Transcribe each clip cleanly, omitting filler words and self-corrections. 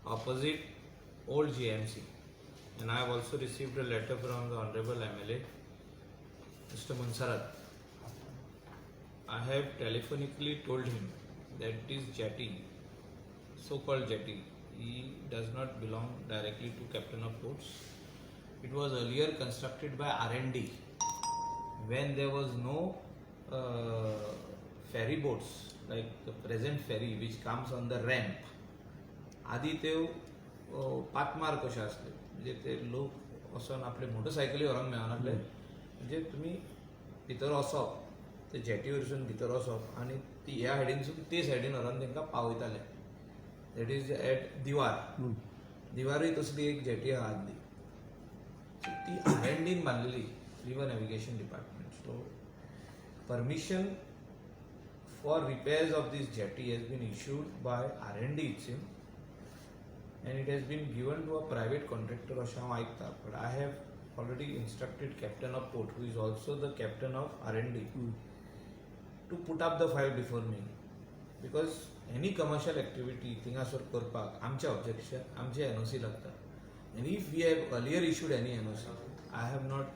Opposite old GMC. And I have also received a letter from the Honorable MLA, Mr. Monserrate. I have telephonically told him that this jetty, so-called jetty, he does not belong directly to Captain of Ports. It was earlier constructed by R&D when there was no ferry boats like the present ferry which comes on the ramp. आदी त्यो पातमार कशे आसले, म्हणजे ते लोक वचोन आपले मोटरसायकली व्हरोंक मेळनासले. म्हणजे तुमी भितर वचप, ते जेटी वयरसून भितर वचप आनी ती ह्या सायडीनसून ते सायडीन व्हरोन तांकां पावयताले, that is at Divar. दिवारूय तसली एक जेटी आहा आदली. So ती are N dean बांदलेली, river navigation department. So permission for repairs of this jetty has been issued by R&D, it seems, and it has been given to a private contractor अशें हांव आयकता, but I have already instructed Captain of Port, who is also the captain of R&D, to put up the file before me, because any commercial activity थिंगासर करपाक आमचें objection, आमचें NOC लागता. And if we have earlier issued any NOC, I have not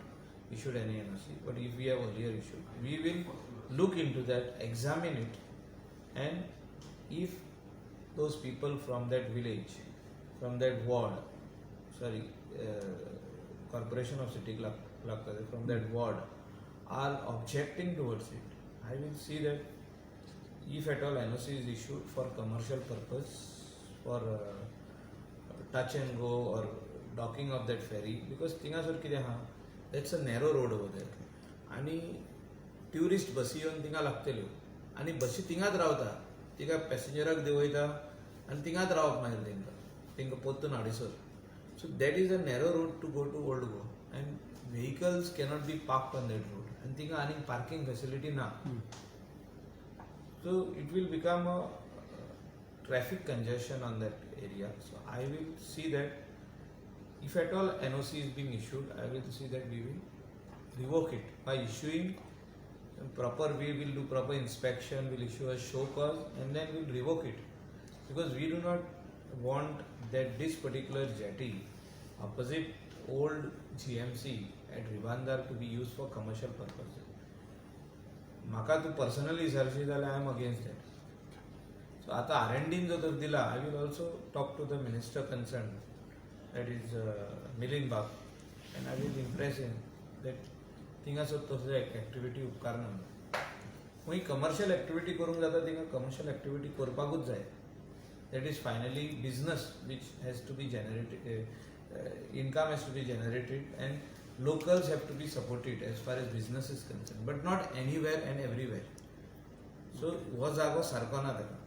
issued any NOC, but if we have earlier issued, we will look into that, examine it, and if those people from that village, from that ward, sorry, corporation of city लागता, from that ward are objecting towards it, I will see that if at all NOC is issued for commercial purpose, for touch and go or docking of that ferry, because थिंगासर कितें आहा, that's a narrow road over there आनी tourist बसी येवन थिंगा लागतल्यो आनी बसी थिंगाच रावता, थिंगा पॅसेंजराक देंवयता आनी थिंगाच रावप मागीर तांकां परतून हाडीसर. So that is a narrow road to go to old Goa and vehicles cannot be park on that road आनी थिंगा आनीक पार्किंग फेसिलिटी ना. So it will become a traffic congestion on that area. So I will see that if at all NOC is being issued, I will see that we will revoke it by issuing proper, we will do proper inspection, we'll issue a show cause and then we'll revoke it, because we do not want that this particular jetty opposite old GMC at Ribandar to be used for commercial purposes. म्हाका तूं personally विचारशी जाल्यार I am against that. So आतां are N dean जर तर दिला, I will also talk to the minister concerned, that is Milind Bab, and I will impress him that थिंगासर तसले activity उपकारना. खंय कमर्शियल एक्टिविटी करूंक जाता, थिंगा कमर्शियल एक्टिविटी करपाकूच जाय. That is finally business which has to be generated, income has to be generated and locals have to be supported as far as business is concerned, but not anywhere and everywhere. So हो जागो सारको ना ताका.